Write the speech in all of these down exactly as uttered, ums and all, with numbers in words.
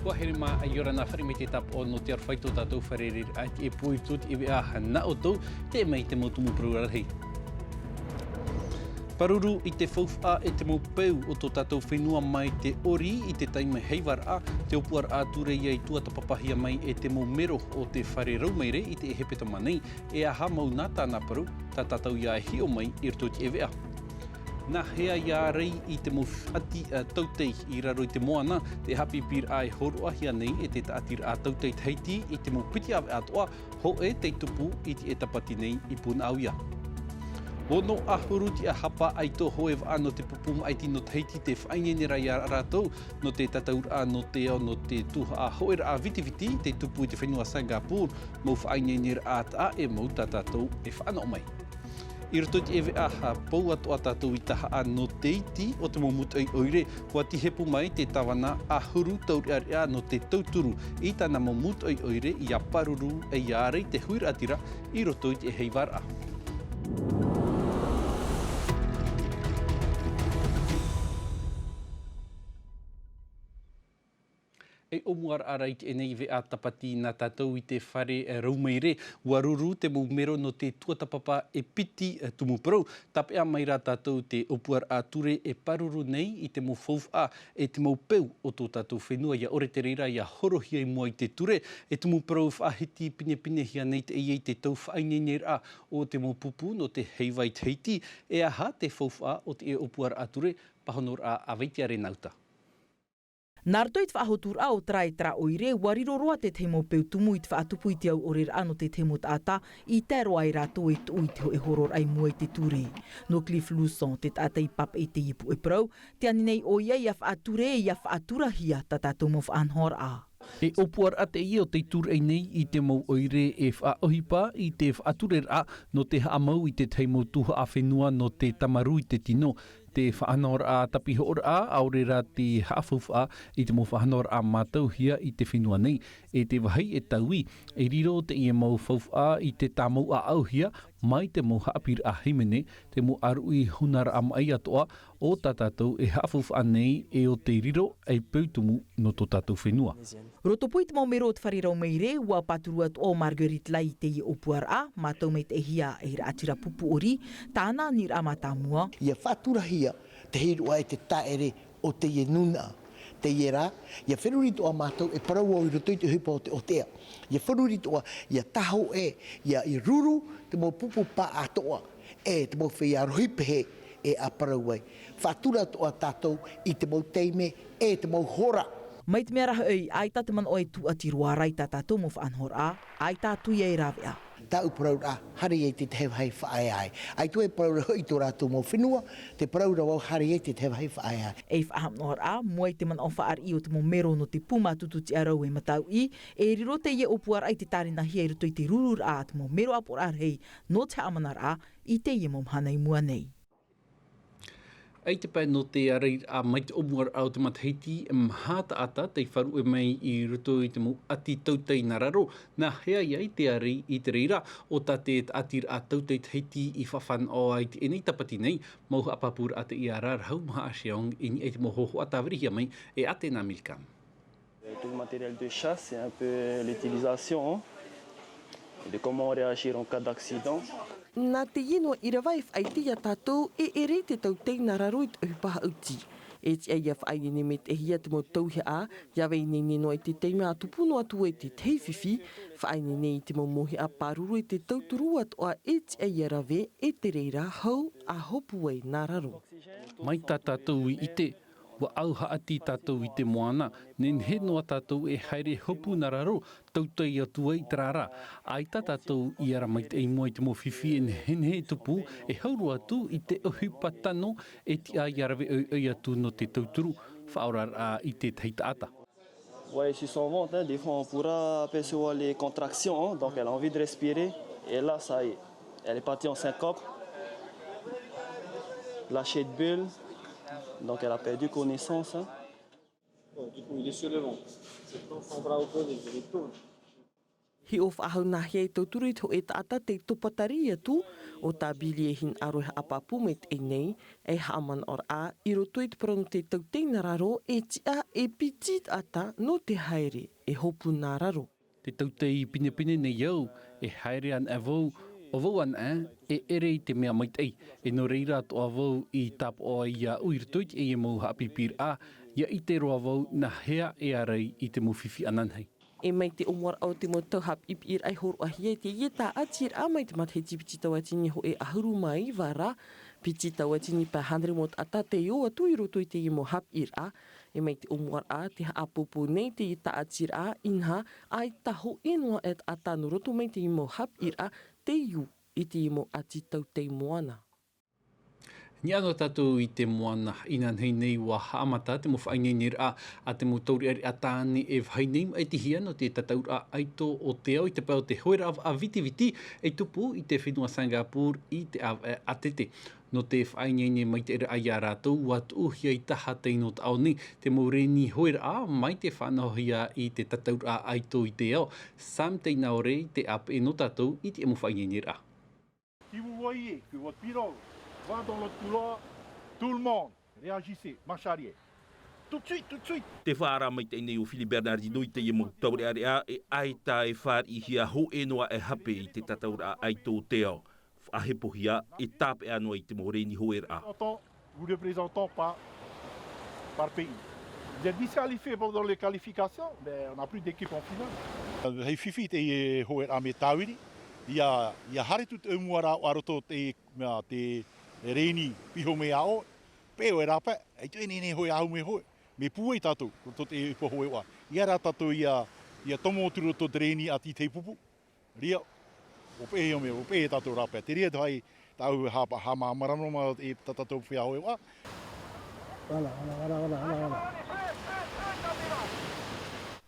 Kua here mā, ʻia ora na, haere mai te tāpaʻo nō te aroha i tō tātou fārereiraʻa i teie pō i roto i te ʻēveʻa nā ʻoutou, teie mai te mau tumu parau rarahi. Pāruru i te faufaʻa e te mau peu o tō tātou fenua mai te ʻori i te taime heivaraʻa, te ʻōpuaraʻa ture ia i tuatāpapahia mai e te mau mero o te fare raumaire i teie hepetoma mā nei, e aha mau nā tāna parau, tā tātou ia e hiʻo mai i roto i te ʻēveʻa. Nā hea ia ārai i te mau ʻati, ā, tautai i raro i te moana, te haʻapiʻiraʻa e hōroʻahia nei e te tāʻatiraʻa tautai Tahiti i te mau piti ʻāvaʻe atoʻa, hōʻē tei tupu i teie tāpati nei i Punaʻauia. Ono ʻahuru tiʻahapa ʻaito hōʻē vaʻa nō te pupu maʻiti nō Tahiti tē faʻaineineraʻa ia rātou nō te tatauraʻa nō te ao nō te tuhaʻa hōʻēraʻa vitiviti tei tupu i te fenua Singapore, mau faʻaineineraʻa taʻa e mau tā tātou e fānaʻo mai. I roto i te ʻēveʻa, ā, pou atoʻa tātou i tahaʻa nō te iti o te mau mūtoʻi ʻoire, ʻua tīhepu mai te tāvana ʻahuru taureʻareʻa nō te tauturu i tāna mau mūtoʻi ʻoire ʻia pāruru e ʻia ārai te huiraʻatira i roto i te heivaraʻa. E ʻōmuaraʻa ra i teie nei ʻēveʻa tāpati nā tātou i te fare, e, raumaire, ʻua ruru te mau mero nō te tuatāpapa e piti, e, tumu parau. Tāpeʻa mai rā tātou te ʻōpuaraʻa ture e pāruru nei i te mau faufaʻa e te mau peu o tō tātou fenua, ʻia ʻore te reira ʻia horohia i mua i te ture, e tumu parau faʻahiti pinepinehia nei teie i te tau faʻaineineraʻa o te mau pupu nō te heiva i Tahiti, e aha te faufaʻa o teie ʻōpuaraʻa ture, pāhonoraʻa a Vaitia Renauta. Nā roto i te faʻahoturaʻa o terā e terā ʻoire, ʻua riro roa te tahi mau peu tumu i te faʻatupu i te au ʻoreraʻa nō te tahi mau taʻata, i tae roa ai rātou e tuʻu i te hōʻē hororaʻa i mua i te ture. Nō Cliff Luson, te taʻata i pāpaʻi i teie puʻe parau, tē ani nei ʻoia ʻia faʻature, ʻia faʻaturahia tā tātou mau faʻanahoraʻa. E ʻōpuaraʻa teie o tei tūraʻi nei i te mau ʻoire e faʻaʻohipa i te faʻatureraʻa nō te haʻamau i te tahi mau tuhaʻa fenua nō te tāmarū i te tino. Te faʻanahoraʻa tāpihoʻoraʻa, ʻaore rā te haʻafaufaʻa i te mau faʻanahoraʻa mātauhia i te fenua nei. E te vāhi e taui, e riro teie mau faufaʻa i te tāmau ʻāʻauhia mai te mau haʻapiʻiraʻa hīmene, te mau ʻāruʻi hunaraʻa maʻi atoʻa o tā tātou e haʻafaufaʻa nei e ʻo tei riro ei peu tumu nō tō tātou fenua. Rotopū i te mau mero o te fare raumaire, ʻua pāturu atoʻa ʻo Marguerite Lai i teie ʻōpuaraʻa, mātau maitaʻihia ei raʻatira pupu ʻori, tāna aniraʻa mātāmua. ʻIa faʻaturahia te hīroʻa e te tāʻere o teie nūnaʻa. Teie rā, ʻia feruri atoʻa mātou e parau au i roto i te ʻohipa o te ʻōteʻa. ʻIa feruri atoʻa, ʻia tahoʻē, ʻia, ʻia ruru te mau pupu pā atoʻa, e te mau feiā rohi pehē e ʻāparau ai. Faʻatura atoʻa tātou i te mau taime, e te mau hora. Mai te mea rā hoʻi, ʻaita te manaʻo e tūʻati roa ra i tā tātou mau faʻanahoraʻa, ʻaita atu ia e rāveʻa. Tāʻu parauraʻa, haere ia i te tahi vāhi faʻaea ai. ʻAita e parau ra hoʻi tō rātou mau fenua, te parau ra vau haere ia i te tahi vāhi faʻaea ai. Ei faʻahaʻamanaʻoraʻa, mua i te manaʻo fāriʻi o te mau mero nō te pū mātutu tiʻarau e matauʻi, e riro teie ʻōpuaraʻa i te tārenahia i roto i te rururaʻa a te mau mero ʻāpoʻoraʻa rahi nō te haʻamanaraʻa i teie mau mahana i mua nei. ʻAi te pae nō te ārairaʻa mai te ʻōmuaraʻa o te matahiti, maha taʻata tei faʻaruʻe mai i roto i te mau ʻati tautai nā raro, nā hea ia i te ārai i te reira, ʻo tā te tāʻatiraʻa tautai Tahiti i faʻafānaʻo ai i teie nei tāpati nei, mau haʻapāpūraʻa teie ā rā, Rahul Mahashiong, i niʻa i te mau hōhoʻa tāvirihia mai e Atena Milcam. Tout le matériel de chasse, c'est un peu l'utilisation, hein, de comment réagir en cas d'accident. Nā teie noa ʻīrava e faʻaʻite ia tātou e ʻere te tautai nā raro i te ʻohipa haʻuti. E tiʻa ʻia faʻaineine maitaʻihia te mau tauihaʻa, ʻia vai ineine noa i te taime ʻa tupu noa atu ai te tahi fifi, faʻaineine i te mau mauhaʻa pāruru e te tauturu atoʻa e tiʻa ʻia rave e te reira hau ʻa hopu ai nā raro. Mai tā tātou i ʻite, ʻua ʻauhaʻati tātou i te moana, nehenehe noa tātou e haere hopu nā raro, tautai atu ai terā rā. ʻAita tātou i ara maitaʻi i mua i te mau fifi e nehenehe e tupu, e hau roa atu i te ʻohipa tano e tiʻa ʻia rave ʻoiʻoi atu nō te tauturu, faʻaoraraʻa i te tahi taʻata. Ouais, sur son ventre, hein, des fois on pourra apercevoir les contractions, hein, donc elle a envie de respirer. Et là, ça y est, elle est partie en syncope, lâcher de bulle, donc elle a perdu connaissance, hein. Bon, du coup, il est sur le ventre. C'est prendre son bras opposé, je le tourne. Hiʻo faʻahou nā hea e tauturu i te hōʻē taʻata tei topatari atu, ʻo tā Billy e hinaʻaro e haʻapāpū maitaʻi nei, e haʻamanaʻoraʻa, i roto i te parau nō te tauteina raro, e tiʻa, e piti taʻata nō te haere, e hopu nā raro. Te tautei pinepine nei au, e haere anaʻe vau, ʻo vau anaʻe, e ʻere i te mea maitaʻi, e nō reira atoʻa vau i tāpaʻo ai iāʻu i roto i teie mau haʻapiʻiraʻa, ʻia ʻite roa vau nā hea e ārai i te mau fifi ananahi. E mai te ʻōmuaraʻa o te mau tau haʻapiʻiraʻa i hōroʻahia i teie tāʻatiraʻa mai te matahiti piti tauatini hōʻē ʻahuru mā iva ra, piti tauatini pae hānere mau taʻata tei ō atu i roto i teie mau haʻapiʻiraʻa. E mai te ʻōmuaraʻa, tē haʻapōpō nei teie tāʻatiraʻa, inaha, ʻaita hōʻē noa e taʻata nō roto mai teie mau haʻapiʻiraʻa, tei ū i teie mau ʻati tautei moana. Niʻa noa tātou i te moana, inanahi nei ʻua haʻamata te mau faʻaineineraʻa a te mau taureʻareʻa tāne e vāhi nei maʻitihia nō te tataʻuraʻa ʻaito o te ao i te pae o te hoeraʻa vaʻa vitiviti e tupu i te fenua Singapore i te ʻāvaʻe ʻātete. Nō te faʻaineine maitaʻiraʻa ia rātou, ʻua tuʻuhia i taha tei nō taʻo nei te mau rēni hoeraʻa mai te faʻanahohia i te tataʻuraʻa ʻaito i te ao. Sam Teinaore i te ʻāpeʻe nō tātou i te mau faʻaineineraʻa. Si vous voyez que votre pirogue va dans l'autre couloir, tout le monde, réagissez, marche arrière. Tout de suite, tout de suite. Te faʻaara maitaʻi nei ʻo Philippe Bernardino i teie mau taureʻareʻa, e ʻaita e fāriʻihia hōʻē noa e hape i te tataʻuraʻa ʻaito o te ao. Faʻahepohia, e tāpeʻa noa i te mau rēni hoeraʻa. Vous représentons par, par pays. Vous êtes disqualifiés pendant les qualifications, mais on n'a plus d'équipe en finale. Hei fifi teie hoeraʻa mea tāviri, ʻia, ʻia haere atu te ʻōmuaraʻa a roto te, mea, te rēni piho mai ʻāʻo, pē ʻoe rāpae, ʻaita e nehenehe hōʻē ʻahu mea hōʻē, mea pūai tātou, roto te ipo hōʻē ʻoa. ʻIa rā tātou ʻia, ʻia tomo atu roto te rēni a te tahi pupu. Ria, ʻo peʻe ia mea, ʻo peʻe tātou rāpae. Te reira te hai, tāʻu e hapa-, hama-, maramarama e tā tātou feiā hōʻē ʻoa. Ora, ora, ora, ora, ora, ora.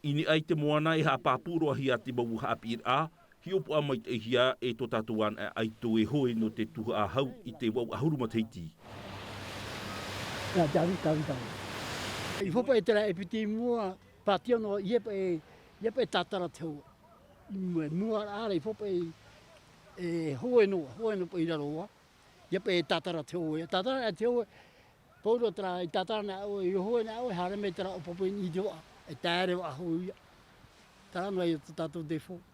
I niʻa i te moana e haʻapāpū roa hia te mau haʻapiʻiraʻa, hiʻopoʻa maitaʻihia e tō tātou anaʻe ʻaito e hoe nō te tuhaʻa hau i te vaʻu ʻahuru matahiti. Ia, tavi, tavi, tavi. I hopa e terā e piti i mua, pātia noa, ʻia paʻi, ʻia paʻi tātara te hoe. I mua, mua rā, i hopa e, e hoe noa, hoe noa paʻi i raro ā. ʻIa paʻi tātara te hoe, tātara te hoe. Pauroa terā, i tātara nā ʻoe, i hoe nā ʻoe, haere mai terā ʻōpani i te vaʻa, e taere vaʻa hou ia. Terā noa ia tō tātou defaut.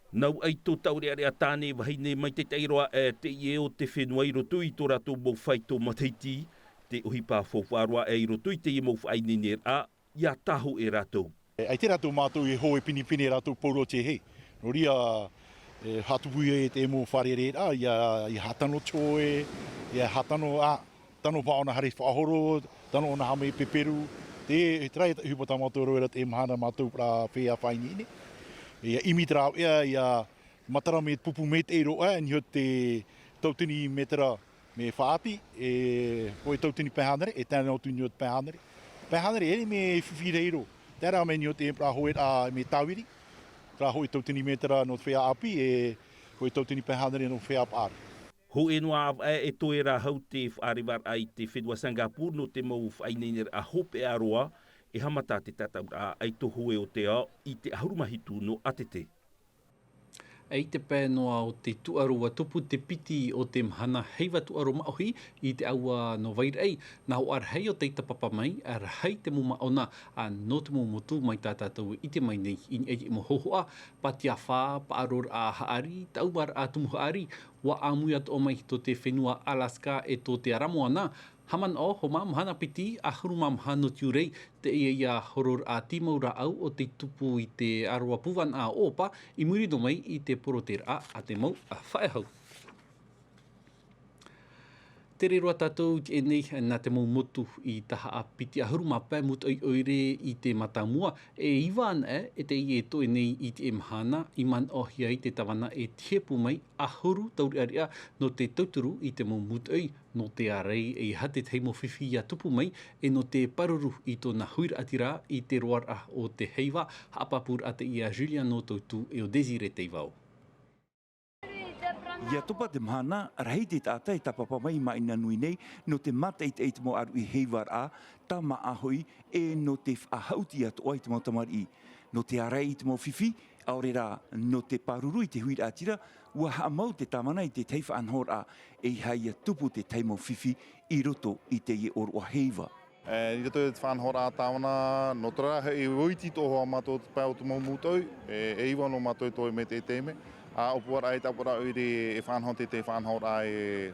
Nau ʻaito taureʻareʻa tāne vahine maitaʻi roa aʻe teie o te fenua i roto i tō rātou mau faito matahiti, te ʻohipa faufaʻa roa aʻe i roto i teie mau faʻaineineraʻa, ʻia tāhōʻē rātou. ʻAita rātou mātou e hoe pinepine rātou pauroa te hei. Nō reira, e, haʻatupu ia i te mau fārereiraʻa, ʻia, ʻia haʻatano te hoe, ʻia haʻatano, ā, tano paʻi ʻōna haere faʻahoro, tano ʻōna haʻamau peperu, te, terā ia te ʻohipa tā mātou roa ra te mahana mātou parau feiā faʻaineine. ʻIa ʻimi terā ʻoe, ʻia matara mea pupu maitaʻi roa, e niʻa i te tautini metera mea faʻaʻati, e hōʻē tautini pae hānere, e tae noa atu i niʻa i te pae hānere. Pae hānere, e mea fifi rahi roa. Terā mea niʻa i te parau hoe ra mea tāviri, terā hōʻē tautini metera nō te feiā ʻāpī, e hōʻē tautini pae hānere nō te feiā paʻari. Hōʻē noa ʻāvaʻe e toe ra hau te faʻarevaraʻa i te fenua Singapore nō te mau faʻaineineraʻa hopeʻa roa, e haʻamata te tataʻuraʻa ʻaito hoe o te ao i te ʻahuru mā hitu nō ʻātete. I te pae noa o te tūʻaro ʻua tupu te piti o te mahana heiva tūʻaro māʻohi i te ʻāua nō Vairaʻi, nā hoʻi rahi o tei tāpapa mai, rahi te mau māʻona, ā, nō te mau motu mai tā tātou e ʻite mai nei i niʻa i te mau hōhoʻa, pātiafa, paʻaroraʻa haʻari, taumaraʻa tumu haʻari, ʻua ʻāmui atoʻa mai tō te fenua Alaska e tō te ara moana, Haʻamanaʻo, hōʻē mahana piti, ʻahuru mā maha nō Tiurai, teie ia hororaʻa tīmau rāʻau o tei tupu i te ʻāroʻa pūvanaʻa ʻōpani, i muri noa mai i te poroteraʻa a te mau faʻehau. Tere roa tātou i teie nei, nā te mau motu i tahaʻa piti ʻahuru mā pae mūtoʻi ʻoire i te mātāmua, e iva anaʻe, e teie e toe nei i teie mahana, i manaʻohia ai te tāvana e tihepu mai ʻahuru taureʻareʻa nō te tauturu i te mau mūtoʻi, nō te ārai e aha te tahi mau fifi ʻia tupu mai, e nō te pāruru i tōna huiraʻatira i te roaraʻa o te heiva, haʻapāpūraʻa teie a Juliano Tautu e ʻo Désiré Teivao. ʻIa topa te mahana, rahi te taʻata e tāpapa mai i Māʻinanui nei, nō te mātaʻitaʻi i te mau ʻāruʻi heivaraʻa, tāmāʻa hoʻi, e nō te faʻahaʻuti atoʻa i te mau tamariʻi. Nō te ārai i te mau fifi, ʻAore rā, nō te pāruru i te huiraʻatira, ua haʻamau te tāvana i te tahi faʻanahoraʻa, ʻeiaha ia tupu te tahi mau fifi i roto i teie ʻōroʻa heiva. E, i roto i te faʻanahoraʻa tāvana, nō te reira, e ʻoiti tō hoa mātou te pae o te mau mūtoʻi, e, e iva nō mātou i tō e mea te taime. ʻA ʻōpuaraʻa i te ʻāparaʻa ʻoire e faʻanaho te, te faʻanahoraʻa e,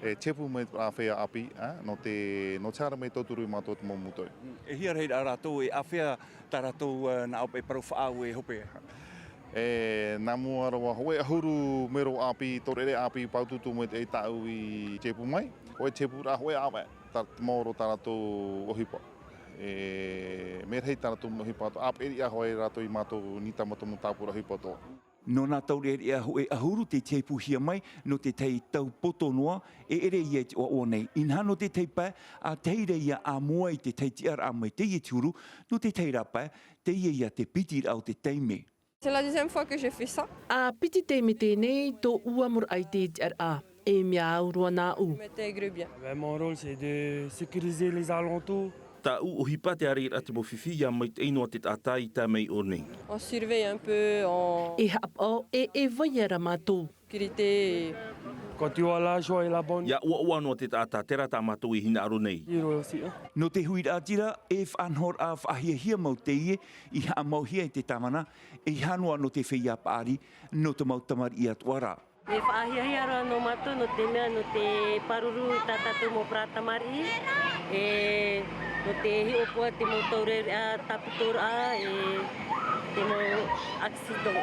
e tepu mai te parau feiā ʻāpī, ā, nō te, nō te haere mai tauturu i mātou te mau mūtoʻi. E hia rahi rā rātou e āfea tā rātou, ā, nā ʻō e parau faʻaau e hope? E, nā mua roa, hōʻē ʻahuru mero ʻāpī, tōreʻareʻa ʻāpī, pautūtū mai te, e tāʻu i tepu mai. Hōʻē tepuraʻa, hōʻē ʻāvae, tā te maoro tā rātou ʻohipa. E, mea rahi tā rātou ʻohipa, ʻāpeʻe riʻa hoʻi rātou i mātou, nā tā mātou mau tāpura ʻohipa atoʻa. Nō nā taureʻareʻa hōʻē ʻahuru tei tiaʻi pūhia mai, nō te tahi tau poto noa, e ʻere ia i te ʻoaʻoa nei. Inaha nō te tahi pae, ʻa tahi ra ia ʻāmoa i te tahi tiʻaraʻa mai teie te huru, nō te tahi ra pae, teie ia te piti raʻa o te taime. C'est la deuxième fois que je fais ça. ʻA piti taime teie nei tō ʻua maraʻa i te tiʻaraʻa, e mea au roa nāʻu. Mettre gros bien. Ben, mon rôle, c'est de sécuriser les alentours. Tāʻu ʻohipa te ʻāreʻa te mau fifi, ʻia maitaʻi noa te taʻata i tae mai i ʻō nei. On surveille un peu, on... E haʻapaʻo, e, e vai ra mātou. Sécurité. Quand tu as la joie et la bonne... ʻIa ʻoaʻoa noa te taʻata, terā tā mātou e hinaʻaro nei. Hero aussi, hein. Nō te huiraʻatira, e faʻanahoraʻa faʻahiahia mau teie i haʻamauhia e te tāvana, ʻeiaha noa nō te feiā paʻari, nō te mau tamariʻi atoʻa rā. E faʻahiahia roa nō mātou, nō te mea, nō te pāruru i tā tātou mau parau tamariʻi, e, nō te hiʻopoʻa te mau taureʻareʻa tāpitoraʻa, e, te mau accident.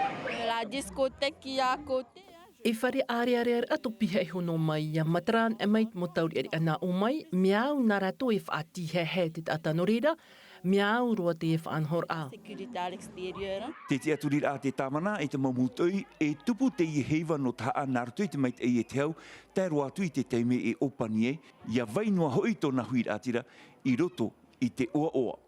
La discothèque qui est à côté, hein, je... E fare ʻārearea raʻa tō piha iho noa mai, ʻia matara anaʻe mai te mau taureʻareʻa nā ʻō mai, mea au nā rātou e faʻatihaehae te taʻata nō reira, mea au roa te faʻanahoraʻa. Sécurité à l'extérieur, hein. Te tiʻaturiraʻa te tāvana e te mau mūtoʻi, e tupu teie heiva nō te haʻa nā roto i te maitaʻi e te hau, tae roa atu i te taime e ʻōpani ai, ʻia vai noa hoʻi tōna huiraʻatira i roto i te ʻoaʻoa.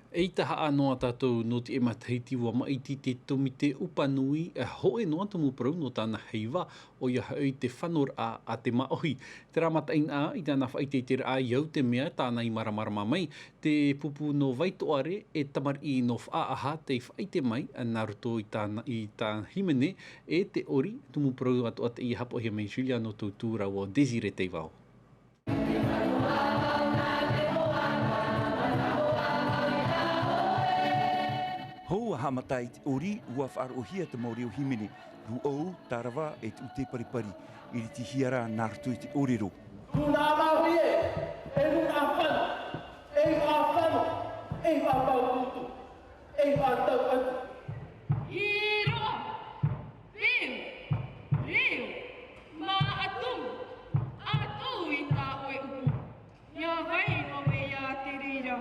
Eʻita haʻa noa tātou nō teie matahiti, ʻua māʻiti te tōmite ʻupa nui, e hōʻē noa tumu parau nō tāna heiva, ʻoia hoʻi te fanoraʻa a te māʻohi. Terā mataʻeinaʻa i tāna faʻaʻiteʻiteraʻa, ʻia au te mea tāna i māramarama mai, te pupu nō Vaitoʻare, e tamariʻi nō Faʻaʻaha, tei faʻaʻite mai, nā roto i tāna, i tā hīmene, e te ʻori, tumu parau atoʻa teie i haʻapaʻohia mai Juliano Tautu rāua Désiré Teivao. Hou ʻa haʻamata i te ʻori, ʻua faʻaroʻohia te mau reo hīmene, Rūʻau, Tārava, e Tuʻu Te Paripari, i ritihia rā nā roto i te ʻōrero. Nūnaʻa māʻohi ē, e nūnaʻa fano, e faʻafano, e faʻapaupau atu. E faʻatau atu. Hiroʻa, peu, reo, māʻa tumu, ʻa tuʻu i tā ʻoe ʻupu. ʻIa vai noa vau i te reira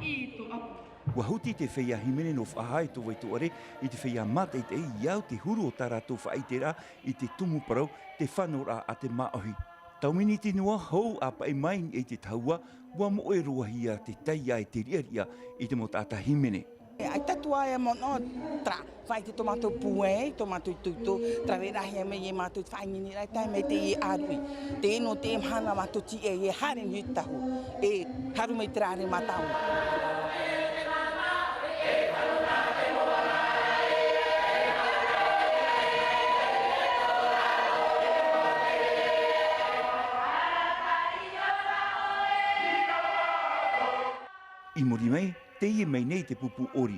i tō ʻapu. ʻUa huti te feiā hīmene nō Faʻaʻaha e tō Vaitoʻare i te feiā mātaʻitaʻi ʻia au te huru o tā rātou faʻaʻiteraʻa i te tumu parau, te fanoraʻa a te māʻohi. Tau miniti noa, hou ʻa paʻi mai i te tahua, ʻua moʻe roa hia te taiā e te riʻariʻa i te mau taʻata hīmene. E, ʻaita atu ā e mono, terā, faʻaʻite tō mātou pūai, tō mātou tauto, terā, e rave rahi mai e mātou te faʻaineineraʻa, e tae mai teie ʻāruʻi. Teie nō te mahana mātou tīaʻi e haere nui te tahu, e haru mai terā reo mātāmua. I muri mai, teie mai nei te pupu ʻori.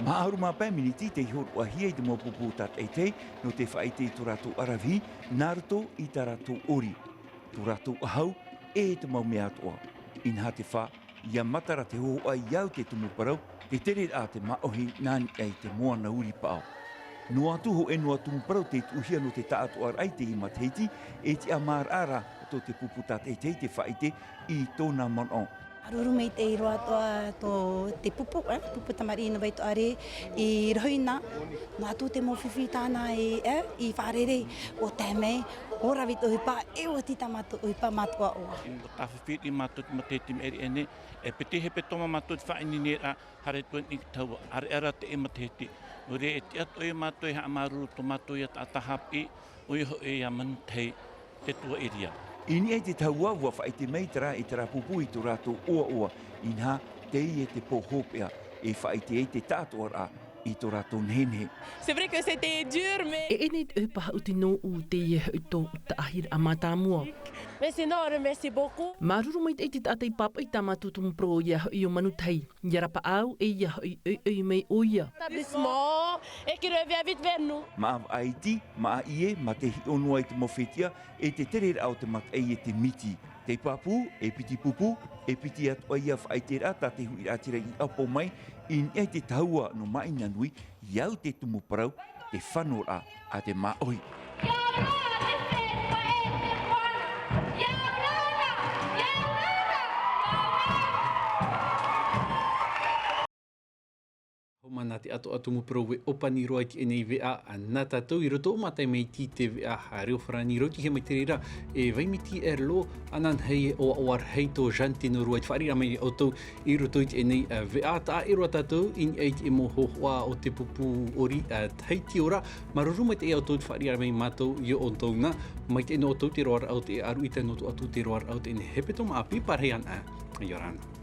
Maha ʻahuru mā pae miniti tei hōroʻahia i te mau pupu tātaʻitahi, nō te faʻaʻite i tō rātou ʻaravihi, nā roto i tā rātou ʻori. Tō rātou ʻahau, e te mau mea atoʻa. Inaha te fā, ʻia matara te hōhoʻa ʻia au te tumu parau, te tereraʻa a te māʻohi nā niʻa i te moana ʻuri paʻo. Noa atu hōʻē noa tumu parau tei tuʻuhia nō te taʻatoʻaraʻa i teie matahiti, e tiʻamāraʻa rā, tō te pupu tātaʻitahi te faʻaʻite i tōna manaʻo. Māuruuru maitaʻi roa atoʻa tō te pupu, eh, pupu tamariʻi nō Vaitoʻare i rohi na, noa atu te mau fifi tāna i, eh, i fārerei, ʻua tae mai, ʻua rave tō ʻohipa, e ʻua tītau tō ʻohipa mātāʻoa. Tāfifi mātou te matahiti maʻiri aʻe nei, e piti hepetoma mātou te faʻaineineraʻa, haere atu i te tahua, ʻareʻa rā teie matahiti. Nō reira e tiʻa atoʻa ia mātou e haʻamāuruuru tō mātou ia taʻata haʻapiʻi, ʻoia hoʻi ia Manutahi, te tuaʻeria. I niʻa i te tahua, ʻua faʻaʻite mai terā e terā pupu i tō rātou ʻoaʻoa, inaha, teie te pō hopeʻa, e faʻaʻite ai te taʻatoʻaraʻa i tō rātou nehenehe. C'est vrai que c'était dur, mais e ʻere te ʻohipa haʻuti nōʻu teie hoʻi tōʻu taʻahiraʻa mātāmua. Mais sinon, on remercie beaucoup. Māuruuru maitaʻi te taʻata i pāpaʻi i tā mātou tumu parau ʻoia hoʻi ʻo Manutahi. ʻIa rapaʻau, e ʻia hoʻi ʻoiʻoi mai ʻoia. Établissement, et qui revient vite vers nous. Māʻa vaʻa iti, māʻa ʻie, mā te hiʻo noa i te mau fetiʻa, e te tereraʻa o te mataʻi e te miti. Tei pāpū, e piti pupu, e piti atoʻa ia faʻaʻiteraʻa tā te huiraʻatira i ʻapo mai, i niʻa i te tahua nō Maʻinanui, ʻia au te tumu parau, te fanoraʻa a te māʻohi. Hōmana te ʻatoʻa tumu parau e ʻōpani roa i teie nei veʻa nā tātou i roto o Mataʻi Maiti te veʻa reo farāni, rautihia mai te reira e Vaimiti Erlo, ananahi e ʻoaʻoa rahi tō Jean Tino Roa i te fāriʻi mai ʻoutou i roto i teie nei veʻa. Taʻa ʻē roa tātou i niʻa i te mau hōhoʻa o te pupu ʻori, ā, Tahiti ora. Māuruuru maitaʻi ʻoutou i te fāriʻi mai mātou i ʻoutou na. Mai teie nei ʻoutou te roaraʻa o te ʻaruʻita, nō tō ʻoutou te roaraʻa o teie nei hepetoma ʻāpī, pārahi ana ʻia ora na.